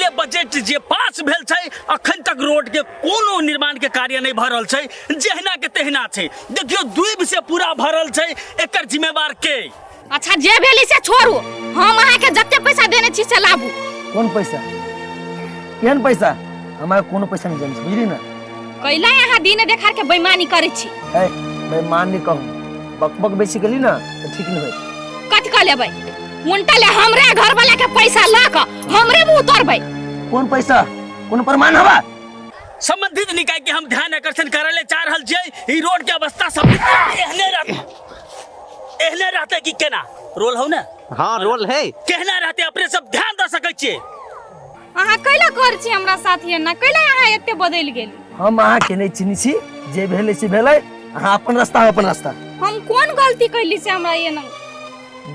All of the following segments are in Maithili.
पहिले बजट जे पास भेल छै अखन तक रोड के कोनो निर्माण के कार्य नहीं भऽ रहल छै, जहिना के तहिना छै। देखियो द्वीप से पूरा भरल छै, एकर जिम्मेवार के? अच्छा जे भेली से छोड़ू, हम अहाँ के जते पैसा देने छी से लाबू। कोन पैसा? केहन पैसा? हमारा कोनो पैसा नहीं जाने, बुझली ना? कैला अहाँ दिन देखार के बेईमानी करै छी? ए बेईमान नहीं कहूँ, बकबक बेसी गेली ना तो ठीक नहीं होई। कथि कह लेबै? उनटा ले हमरे घर वाला के पैसा ला क हमरे मुंह तोड़बै। कोन पैसा? कोन प्रमाण हवा? संबंधित निकाय के हम ध्यान आकर्षण करे ले चाह रहल छियै, ई रोड के अवस्था सब एहने रह एहने रहते कि केना रोल हो ना? हाँ रोल है, केहना रहते अपने सब ध्यान दऽ सकै छियै। अहाँ कैला कर छी हमरा साथ एना? कैला अहाँ एते बदलि गेली? हम अहाँ के नहीं चिन्है छी, जे भेलै से भेलै, अहाँ अपन रास्ता हम अपन रास्ता। हम कोन गलती कैली से हमरा एना?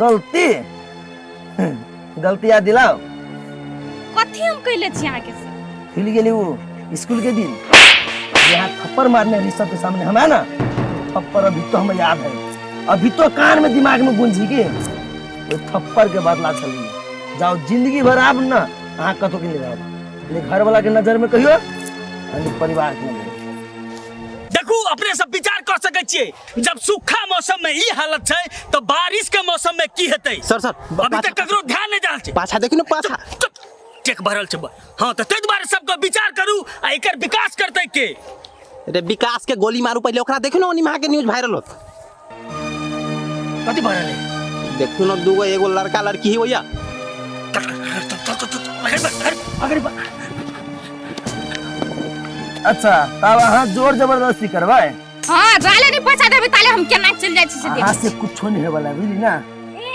गलती? गलती याद दिलाओ। कथी हम कैले छी अहाँ के से? भूल गेली वो स्कूल के दिन यहाँ थप्पड़ मारने रही सबके सामने हमरा ना, थप्पड़ अभी तो हमें याद है, अभी तो कान में दिमाग में गूंजी के वो थप्पड़ के बदला चली जाओ जिंदगी भर आब ना अहाँ कतौ के नहीं रहब, ने घर वाला के नजर में कहियो ने परिवार के नजर में। देखू अपने सब विचार कर सकै छियै, जब सूखा मौसम में ई हालत छै तो बारिश के मौसम में की हेतै? सर सर अभी तक ककरो ध्यान नहीं जाल छै। पाछा देखियो ना, पाछा टेक भरल छै। हाँ तो ताहि दुआरे सबके विचार करू आ एकर विकास करतै के? रे विकास के गोली मारू पहले, ओकरा देखियो ना ओनी महा के न्यूज वायरल होत। कथी भरल है? देखियो ना दूगो एगो लड़का लड़की ही भैया। अच्छा तब अहाँ जोर जबरदस्ती करबै? हाँ जाले नहीं पैसा देबै ताले हम केना चलि जाइ छी से देख। अहाँ से कुछो नहीं होय वाला, बुझली ना?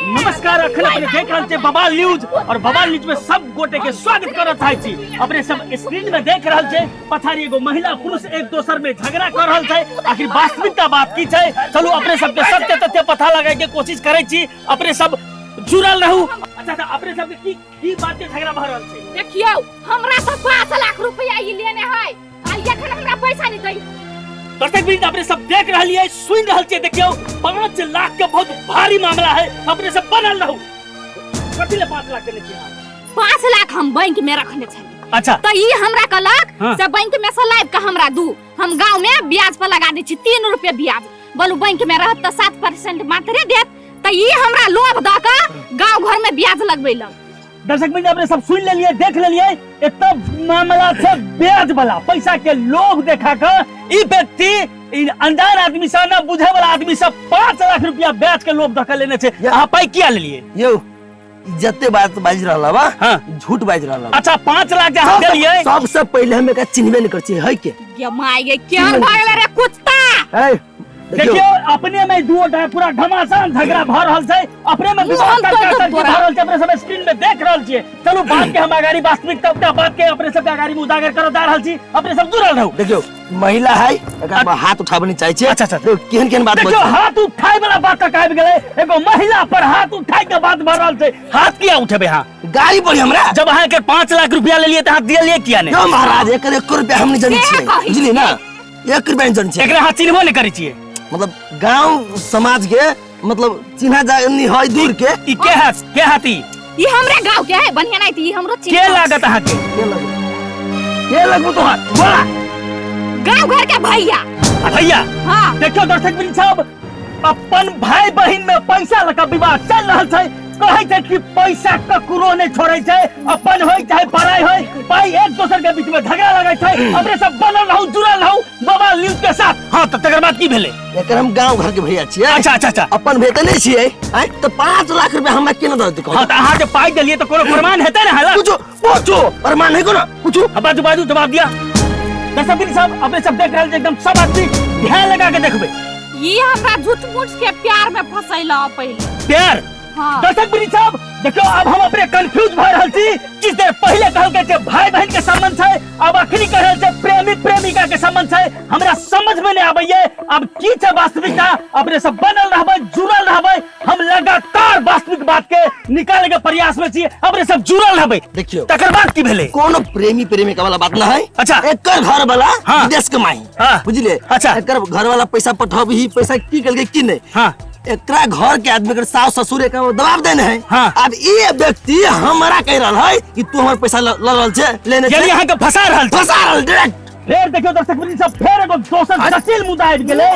नमस्कार, अखन अपने देख रहल छियै बबाल न्यूज और बबाल न्यूज में सब गोटे के स्वागत करऽ चाहै छी। अपने सब स्क्रीन में देख रहल छियै पछाड़ी एगो महिला पुरुष एक दोसर में झगड़ा कर रहल छै। आखिर वास्तविकता बात की छै, चलू अपने सबके सत्य तथ्य पता लगाए के कोशिश करै छी, अपने सब जुड़ल रहू। अच्छा अच्छा अपने सबके की की बात के झगड़ा भऽ रहल छै? देखियौ हमरा से 5 लाख रुपया ई लेने है आ एखन हमरा पैसा नहीं दै। दर्शक वृंद अपने सब देख रहल छियै, सुनि रहल छियै, देखियौ 5 लाख के बहुत भारी मामला है, अपने सब बनल रहू। कथी ले 5 लाख देने छियै अहाँ? 5 लाख हम बैंक में रखने छलियै। अच्छा। तो ई हमरा कहलक हाँ। से बैंक में से लाबि के हमरा दू, हम गांव में ब्याज पर लगा दै छी 3 रुपये ब्याज, बोलू बैंक में रहत तऽ 7% मात्रे देत, तऽ ई हमरा लोभ दऽ के गांव घर में ब्याज लगबैलक। दर्शक वृंद अपने सब सुन लेलिए, देख लेलिए, एतऽ मामला छै ब्याज वाला, पैसा के लोभ देखा के ई व्यक्ति ई अनजान आदमी से ना बुझे वाला आदमी से 5 लाख रुपया ब्याज के लोभ धक्का लेने छै। अहाँ पाई किया लेलिए? यौ जते बात बाजि रहल बा हाँ। झूठ बाजि रहल बा। अच्छा 5 लाख जे अहाँ देलिए? सबसे पहले हम एकरा चिन्हबे नहीं करै छियै, है के? गे my गे केहन भऽ गेलै रे कुत्ता। है देखियो अपने में दू गोटा पूरा घमासान झगड़ा भऽ रहल छै, अपने में मुँह विवाद हम तर्क तोड़ तर्क तोरा। भऽ रहल छै, अपने सब स्क्रीन में देख रहल छियै। चलू बात के हम अगाड़ी वास्तविकता उठा बात के अपने सब के अगाड़ी में उजागर करऽ जा रहल छी, अपने सब जुड़ल रहू। देखियो महिला है एकरा पर हाथ उठाबे नहीं चाहे छै। अच्छा, अच्छा, अच्छा। देखियो, केहन केहन बात देखियो बजै छै। हाथ उठाए वाला बात तक आबि गेलै, एगो महिला पर हाथ उठाए के बात भऽ रहल छै, हाथ किया उठेबै अहाँ? गाड़ी पड़ी हमरा। जब अहाँ के 5 लाख रुपया लेलियै तऽ अहाँ दियलियै किया नहि? यौ महाराज एकर 1 रुपया हम नहीं जनै से छियै, कहै बुझलियै ना? 1 रुपया नहीं जनै छियै। एकरा अहाँ चिन्हबो नहि करै छियै? मतलब गांव समाज के मतलब चिन्हा जाय नहीं है दूर के। ई के हाथ के हाथ ई? ई हमरे गांव के है, बढ़िया नहीं ई हमरो के चिन्ह। लागत अहाँ के? के लगबो? के लगबो तोहार? बोला। गांव घर के भैया। भैया? हाँ। देखियो दर्शक वृंद सब अपन भाई बहिन में पैसा लगा विवाह चल रहल छै, कहै छै कि पैसा ककरो नहीं छोड़ै छै, अपन होय चाहे पराई होय, पाई एक दोसर के बीच में झगड़ा लगै छै। अपने सब बनल रहू, जुड़ल रहू बाबा न्यूज के साथ। हाँ तो तकर बाद की भेलै? एकर हम गांव घर के भैया छियै। अच्छा अच्छा अच्छा। अपन भैया तऽ नहीं छियै, आँय? तऽ 5 लाख रुपया हमरा केना दऽ देतै? हाँ तो अहाँ जे पाई देलियै तऽ कोनो प्रमाण हेतै ने? हला पूछो पूछो प्रमाण है कोनो? पूछो। हाँ, बाजू बाजू जवाब दिया। दर्शक वृंद सब अपने सब देख रहल छै, एकदम सब आदमी ध्यान लगा के देखबै। ई हमरा झूठ मूठ के प्यार में फसैला पहिले। प्यार? हाँ। दर्शक वृंद सब देखियो अब हम अपने कंफ्यूज भऽ रहल छी। किछु देर पहिले कहलकै जे भाई बहन के संबंध छै, अब अखनी कह रहल छै प्रेमी प्रेमिका के संबंध छै। हमरा समझ में नहीं आबैये अब की छै वास्तविकता। अपने सब बनल रहबै, जुड़ल रहबै, हम लगातार वास्तविक बात के निकाले के प्रयास में छी, अपने सब जुड़ल रहबै। देखियो। तकर बाद की भेलै? कोनो प्रेमी प्रेमिका वाला बात ना है। अच्छा। एकर घर वाला हाँ। विदेश के माही। हाँ। बुझलिए? अच्छा। एकर घर वाला पैसा पठाबी, पैसा की केलकै की नहीं? हाँ। एकरा घर के आदमी के सास ससुर एक दबाव देने है। हाँ। अब ये व्यक्ति हमरा कह रहल है कि तू हमर पैसा ल रहल छे, लेने यानी छे। अहाँ के फंसा रहल छै। फंसा रहल डायरेक्ट। फेर देखियो दर्शक वृंद सब, फेर एगो दोसर जटिल मुद्दा आबि गेलै।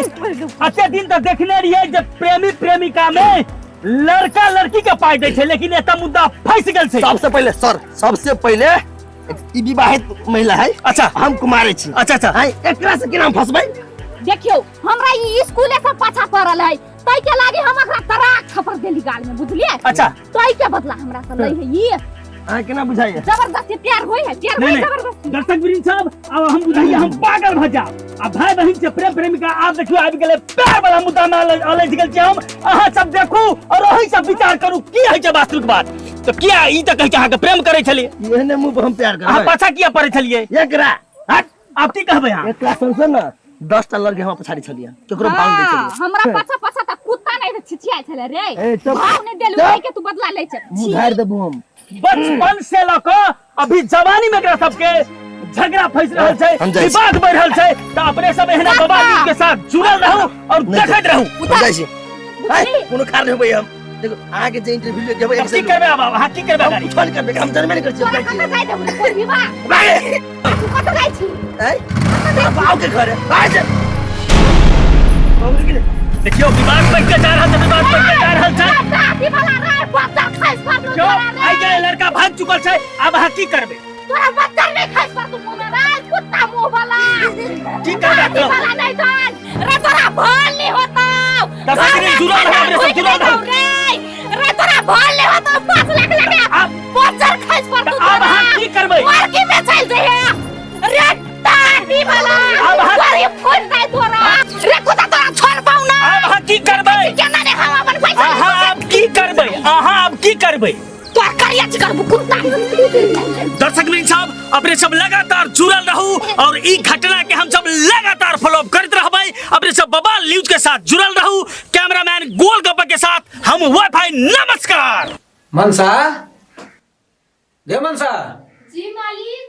अते दिन तऽ देखने रहियै जे प्रेमी प्रेमिका में लड़का लड़की के पाइ दै छै, लेकिन एतऽ मुद्दा फंसि गेल छै। सबसे पहिले सर, सबसे पहिले ई विवाहित महिला है। अच्छा। हम कुमारे छी। अच्छा अच्छा। हां, एकरा से केना हम फंसबै? देखियो हमरा ई स्कूले से पाछा पड़ल है, तै के लागी हम एकरा तराक थप्पड़ देली गाल में, बुझलिए? अच्छा। तै के बदला हमरा से लै है ई। अहाँ केना बुझाइए? जबरदस्ती प्यार होय है, प्यार नहीं, होय नहीं। जबरदस्ती। दर्शक वृंद सब, अब हम बुझाइए हम पागल भ जाब। आ भाई बहिन से प्रेम प्रेमिका आब देखियो आबि गेलै प्यार वाला मुद्दा में अलझ गेल छी हम। अहाँ सब देखू और अहीं सब विचार करू की होइ छै वास्तविक बात। तऽ किया ई तऽ कहै छै अहाँके प्रेम करै छलियै, एहने मुंह पर हम प्यार अहाँ करबै। पाछा किया पड़ै छलियै? एकरा हट। आब की कहबै अहाँ? एकरा संग ने 10 टा लड़की हम पछाड़ी छलियै, केकरो भाव नहि हाँ, छलियै। हमरा पाछा पाछा तऽ कुत्ता नहीं तऽ छिछियाइ छलै रे। ए, चुप। भाव नहीं देलू, चुप। तै के तू बदला लै छै। मुंह झाड़ि देबू हम। बचपन से लऽ कऽ अभी जवानी में एकरा सबके झगड़ा फंसि रहल छै, हम जाइ छी। विवाद बढ़ि रहल छै। तऽ अपने सब एहना काका। बाबा जी के साथ जुड़ल रहू और नहि देखैत रहू। हम जाइ छी। बुझली? कोनो खार नहि होबै हम। देखो अहाँके जे इंटरव्यू ले जेबै, अब की करबै आब? अहाँ की करबै हम गाड़ी? कुछो नहि करबै, हम जनबे नहि करै छियै। तोरा कतऽ जाइ देबू रे, कोइ विवाह? भागे। तू कतऽ जाइ छी? ऐ, तोरा बाप के घर है। भागे से। देखियो विवाद बढ़ि के जा रहल छै, विवाद बढ़ि के जा रहल छै। दादी वाला रे, बच्चा खसि पड़लौ क्यों? तोरा रे। आइ गेलै लड़का भागि चुकल छै, आब अहाँ की करबै? तोरा बच्चा नहीं खसि पड़तौ मुँह में रे, कुत्ता मुँह वाला। की करबै? दादी वाला नहीं धन। रे तोरा भल नहीं होतौ। दर्शक वृंद, जुड़ल रहू, अपने सब जुड़ल रहू। रे, रे तोरा भल नहीं होतौ, 5 लाख लगा। बच्चा खसि पड़तौ तऽ आब तोरा। अहाँ की करबै? मरकी में चलि जइहे। रे दादी वाला। आब अहाँ- गरीब फुटि जाइ तोरा। रे कुत्ता तोरा छोड़बौ ना। आब अहाँ की करबै? केना ने हम अपन पैसा अहाँ आब की करबै? अहाँ आब की करबै? तोरा करिया चिकर कुत्ता। दर्शक वृंद सब, अपने सब लगातार जुड़ल रहू और ई घटना के हम सब लगातार फॉलो अप करते रहबै। अपने सब बबाल न्यूज के साथ जुड़ल रहू। कैमरामैन गोलगप्पा के साथ हम वाईफाई। नमस्कार। मनसा, गे मनसा। जी मालिक।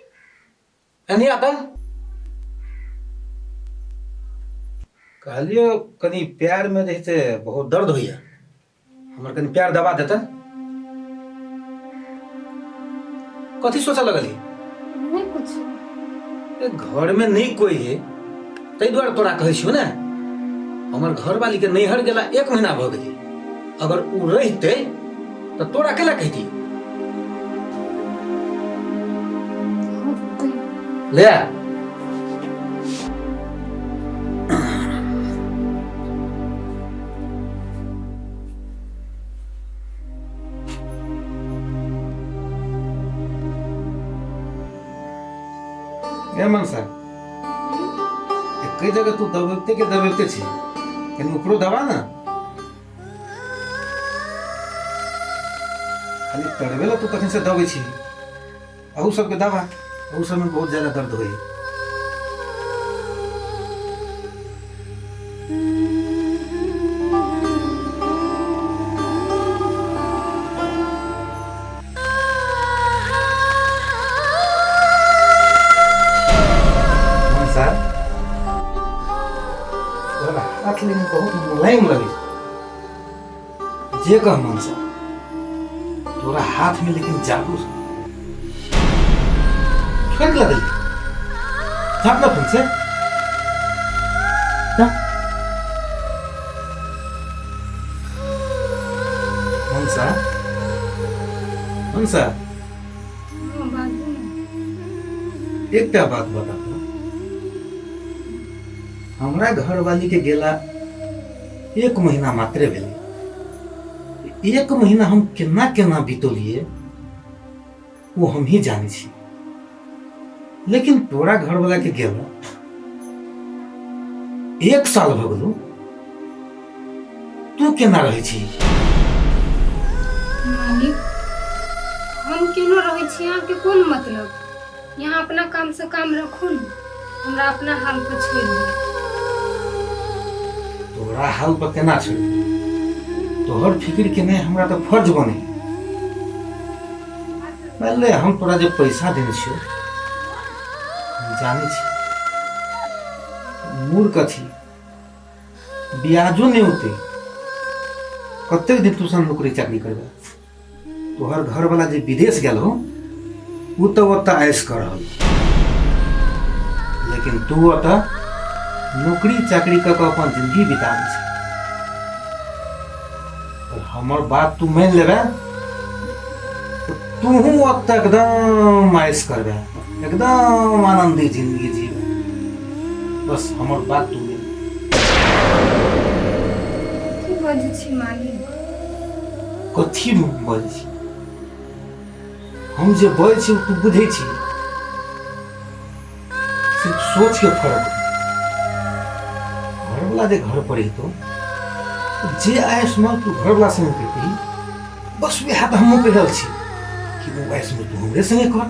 एनी आता कहलियो कनी प्यार में जे छै बहुत दर्द होइया, हमर कनी प्यार दबा देता। कथी सोचऽ लगली? नहीं कुछ। ए, घर में नहीं कोई है ताहि दुआरे तोरा कहै छियौ ने। हमर घरवाली के नैहर गेला 1 महीना भऽ गेलै, अगर उ रहितै तऽ तोरा केला कहिती? ले आ। ए मनसा, एके जगह तू दबेबते के दबेबते छी, कनी ऊपरो दबा ना। खाली तड़बे ला तू तखन से दबै छी, अहू सबके दबा, अहू सबमे बहुत ज्यादा दर्द होई। मनसा, तोहर हाथ लेकिन बहुत मुलायम लगे छै। जे कह मनसा, तोरा हाथ में लेकिन जादू छै। छोड़ के लगली झाप ना फोन से जा। मनसा, मनसा, एकटा बात बता दो। हमरा घरवाली के गेला 1 महीना मात्रे भेलै। 1 महीना हम केना केना बितौलियै वो हम ही जानै छी, लेकिन तोरा घरवाला के गेला 1 साल भऽ गेलौ, तू केना रहै छी? मालिक, हम केनो रहै छी अहाँके कोन मतलब? यहाँ अपना काम से काम रखू ने, हमरा अपना हाल पर छोड़ि दिअ। तोरा हाल पर केना छोड़ि दिअ? तोहर फिक्र केनाइ हमरा तऽ फर्ज बने। मान ले हम तोरा जे पैसा देने छियौ, हम जानै छी मूर्ख छी, ब्याजो नहि औतै, कतेक दिन तू सब नौकरी चाकरी करबे? तोहर घरवाला जे विदेश गेल हो उ तऽ ओतऽ ऐश कर रहल, लेकिन तू ओतऽ नौकरी चाकरी कऽ के अपन जिंदगी बिताबै छै। पर हमर बात तू मानि लेबे तऽ तूहू ओतऽ एकदम ऐश करबे, एकदम आनंदी जिंदगी जीबे। बस हमर बात तू मानि। की बजै छी मालिक? कथी बजै छी? हम जे बजै छी ओ तू बुझै छी? सिर्फ सोच के फर्क। घरवाला जे घर पर हेतौ, जे ऐश में तू घरवाला संगे करतही, बस वएह तऽ हमहूँ कहि रहल छी कि ओ ऐश में तू हमरे संगे कर।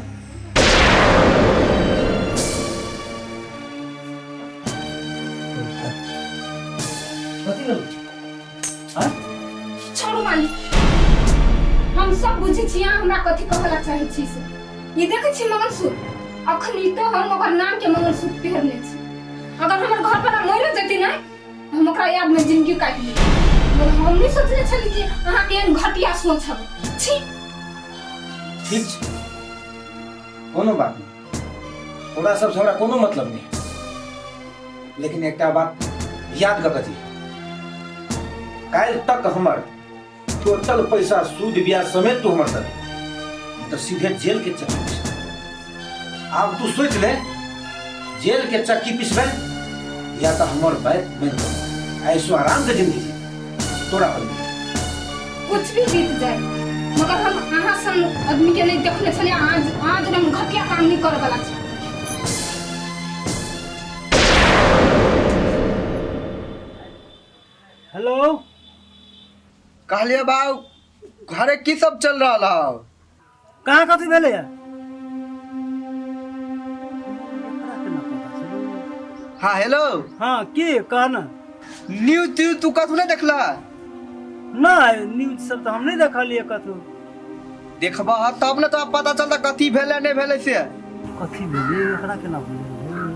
कथी भेल? छोड़ू मालिक, हम सब बुझै छी अहाँ हमरा कथी कहला चाहै छी से। ई देखै छी मंगलसूत्र, अखनी तो हम ओकर नाम के मंगलसूत्र पहिरने छी। अगर हमर घर पर मरि जेती ने, हम ओकरा याद में जिंदगी काटि लेब। मगर हम नहीं सोचने छली कि अहाँ के एहन घटिया सोच हवे। छी। ठीक छै, कोनो बात नहीं, तोरा सबसँ हमरा कोनो मतलब नहीं। लेकिन एकटा बात याद कऽ कऽ, काल्हि तक हमर टोटल पैसा सूद ब्याज समेत तू हमर दे, तऽ सीधे जेल के चक्की पिसबै। आब तू सोच ले, जेल के चक्की पिसबै या तऽ हमर बात मानि कऽ ऐसो आराम के जिंदगी जी, तोरा पर। कुछ भी बीत जाए, मगर हम अहाँ सन आदमी के नहीं देखने छलियै। आज आज हम घटिया काम नहीं करे वाला छी। हेलो, कहलिए बाबू, घरे की सब चल रहा है? कहाँ कथी भेलै? हाँ, हेलो। हाँ, की कह ना। न्यूज त्यूज तू कथू नहीं देखला? नहीं, न्यूज सब तो हम नहीं देखलिए कथू। देखबा तब ने तो पता चलता कथी भेलै नहीं भेलै से। कथी भेलै एकरा केना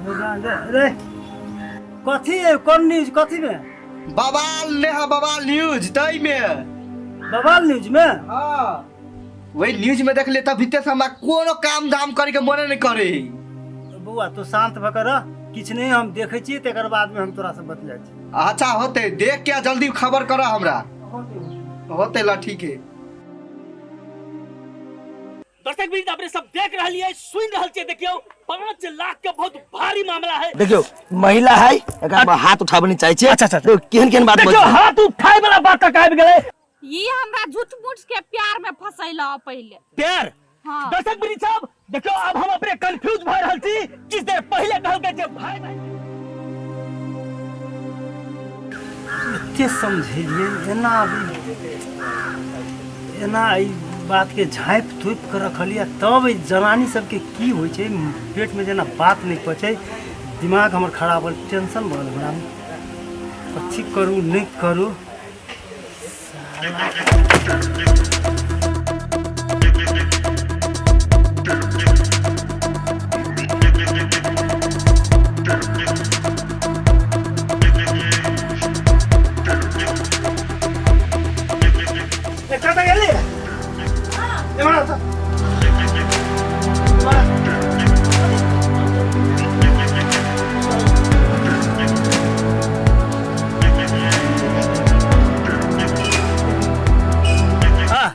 बुझल रे? कथी है, कोन न्यूज, कथी में? बवाल ने है, बवाल न्यूज तई में। बवाल न्यूज में? हाँ, वही न्यूज में देख ले तब से हमरा कोनो काम धाम करे के मने नहीं करे। बौआ, तू शांत भऽ कऽ रह, किछु नहीं, हम देखै छियै, तकर बाद में हम तोरा से बतियाइ छी। अच्छा होते, देख के जल्दी खबर कर हमरा। होते ला, ठीक है। दर्शक वृंद, अपने सब देख रहल है, सुन रहल छियै, देखियौ 5 लाख के बहुत भारी मामला है। देखियौ, महिला है, एकरा पर हाथ उठाबे नहीं चाहे छै। अच्छा, अच्छा। देखियौ, केहन केहन बात देखियौ, बजै। हाथ उठाए वाला बात तक आबि गेलै। ई हमरा झूठ मूठ के प्यार में फसैला पहिले। प्यार? हाँ। दर्शक वृंद सब देखियौ, अब हम अपने कंफ्यूज भऽ रहल छी। किछु देर पहिले कहलकै जे भाई भाई। एते समझेलियै, एना एना एहि बातके झाँपि तोपि कऽ रखलियै, तब एहि जनानी सबके की होइ छै पेटमे, जेना बात नहि पचै। दिमाग हमर खराब भेल, टेंशन भऽ गेल हमरा। कथी करू, नहि करू। कतऽ गेली? एम्हर आ तऽ। एम्हर आ।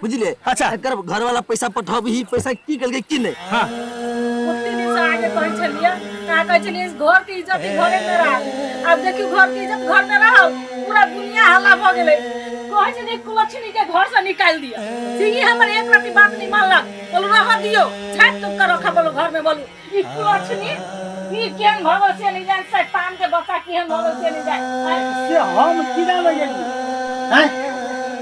बुझलिए? अच्छा। एकर घर वाला पैसा पठबही, पैसा की केलकै की नहीं? हाँ। ओते दिन से आगे कहै छलियै, अहाँ कहै छलियै इस घर के इज्जत ई घरे में रह। आब देखियौ, घर के इज्जत घर में रहल, पूरा दुनिया हल्ला भऽ गेलै। कहै छलियै कुलक्षणी के घर से निकालि दिअ, से ई हमर एक रति बात नहीं मानलक। बोलू रह दियौ, झाँपि तोपि के रखा बोलू घर में। बोलू ई कुलक्षणी ई केहन भऽ गेल से नहीं जान, शैतान के बच्चा केहन भऽ गेल से नहीं जान। से हम की जानै गेलियै हैं?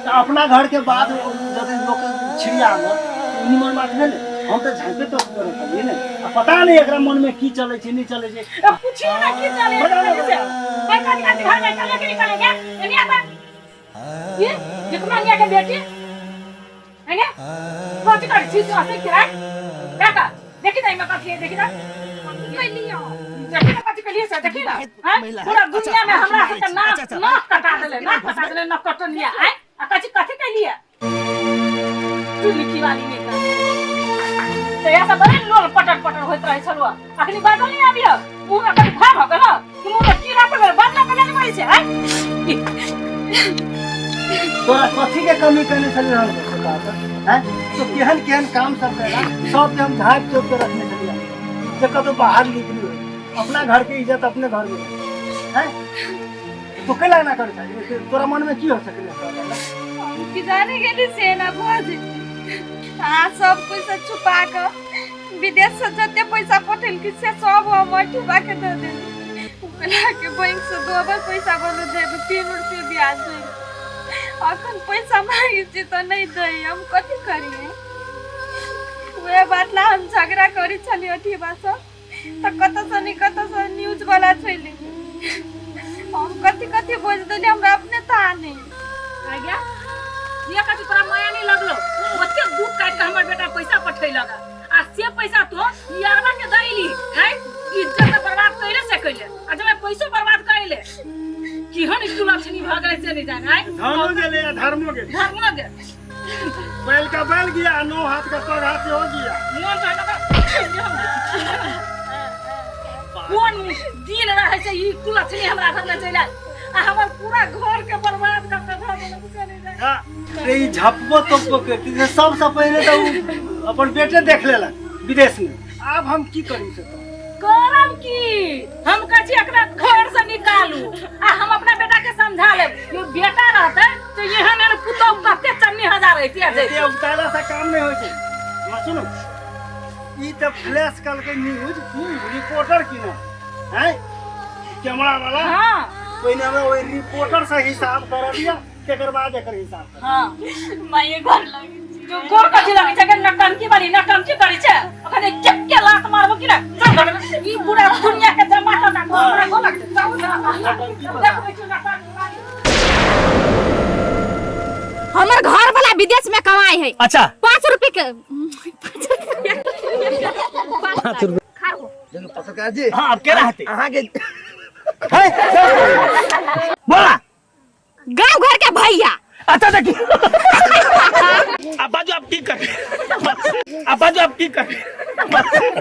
तऽ अपना घर के बात जदि लोक छिड़िया आनत, तऽ निमन बात भेलै? हम तऽ झाँपे तो रखलियै ने, आ पता नहीं एकरा मन में की चलै छै, नहीं चलै छै। ए, पूछियो ना की चले बता ना, से। बता। ए, कथी कथी घर में चले कि निकले क्या? एने आता ये भिखमंगिया के बेटी एने कथी कर छी तू असे किराय काका? देखी ना इमे कथी है, देखी ना। कथी कैलियै? देखी ना कथी कैलियै से, देखी ना। हैं? महिला है। पूरा दुनिया में अच्छा, हमरा अच्छा, सबके नाक अच्छा, अच्छा। नाक कटा देले, नाक कटा देले, नाक कटनिया आय। आ कहै छी कथी कैलिए चुनकी वाली ने तऽ इएह सब बड़े लोल पटर पटर होइत रहै छलौ अखनी बाजल नहि आबिय मुँह में कथी भाव भऽ गेल कि मुँह में कीड़ा पड़ल बाजला केना नहि मरै छै आँय? तोरा कथी के कमी कयने छलियै हम से कह तऽ, हैं? तो केहन केहन काम सब कैला सब के हम झाँपि तोपि के रखने छलियै जे कतौ बाहर निकली हो अपना घर के इज्जत अपने घर में हैं? तो कैला एना करै छली तोरा मन में की हो सकलै हम की जाने गेली से ना भऽ जेतै अहाँ सब पैसा छुपा कऽ विदेश से जते पैसा पठेलखिन से सब हम अठुबा के दऽ देली के बैंक से दोबर पैसा बोलू देब 3 रुपये ब्याज दे। अखन पैसा मांगे छी तऽ नहि दै, हम कथी करिए? उहे बात ला हम झगड़ा करी छली अठिबा से, तऽ कतऽ से नहीं कतऽ से न्यूज वाला चलि, हम कथी कथी बोल देली, हमरा अपने ता नहीं। आ गया ये कथी तोरा माया नहीं लगलो? ओते दुख काटि के हमर बेटा पैसा पठैलक आ से पैसा तो यारवा के दैली हैं, इज्जत तऽ बर्बाद कैले से कैले आ जब पैसो बर्बाद कैले। केहन कुलक्षणी भऽ गेलै से नहीं जाने आय। धनो गेले आ धर्मो गेले। धर्मो गेल। बैल का बैल गया, नौ हाथ का पग हाथ से हो गया। मोन तो कोन दिन रहे छै ई कुलक्षणी हमरा घर में चलि आयल आ हमर पूरा घर के बर्बाद कऽ के धऽ देलक से नहीं जाने। हाँ, रे ई झपबो तोपबो करती से सबसे पहले तो उ अपन बेटे देख लेलक विदेश में। आब हम की करी से तो करब की? हम कहै छी एकरा घर से निकालू आ हम अपना बेटा के समझा लेब। यो बेटा रहते तो एहन एहन पुतहु कते चन्नी हजार रहिते जे एते उतारा से काम नहीं होइ छै। हमरा सुनू, ई तऽ फ्लैश कलकै न्यूज रिपोर्टर की ना हैं कैमरा वाला। पहिने हमरा ओहि रिपोर्टर से हिसाब कर दिया, तकर बाद एकर हिसाब करब। हाँ। माये घर लगे। जो गोर कथी लगै छै के नटंकी वाली नटंकी करै छै। अखन के के लात मारबो की ना? चल घर में। ई पूरा दुनिया के जमा कर राखो, हमरा को लगतै। चल चल, देखबै छी नटंकी वाली। हमर घर वाला विदेश में कमाई है। अच्छा। 5 रुपए के 5 रुपए। देखियौ पत्रकार जी। हाँ, अब केना हेतै? अहाँके बोला। गांव घर के भैया। अच्छा, देखिए, अब बाजू, आप की कर, अब बाजू, आप की कर।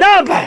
ना भाई।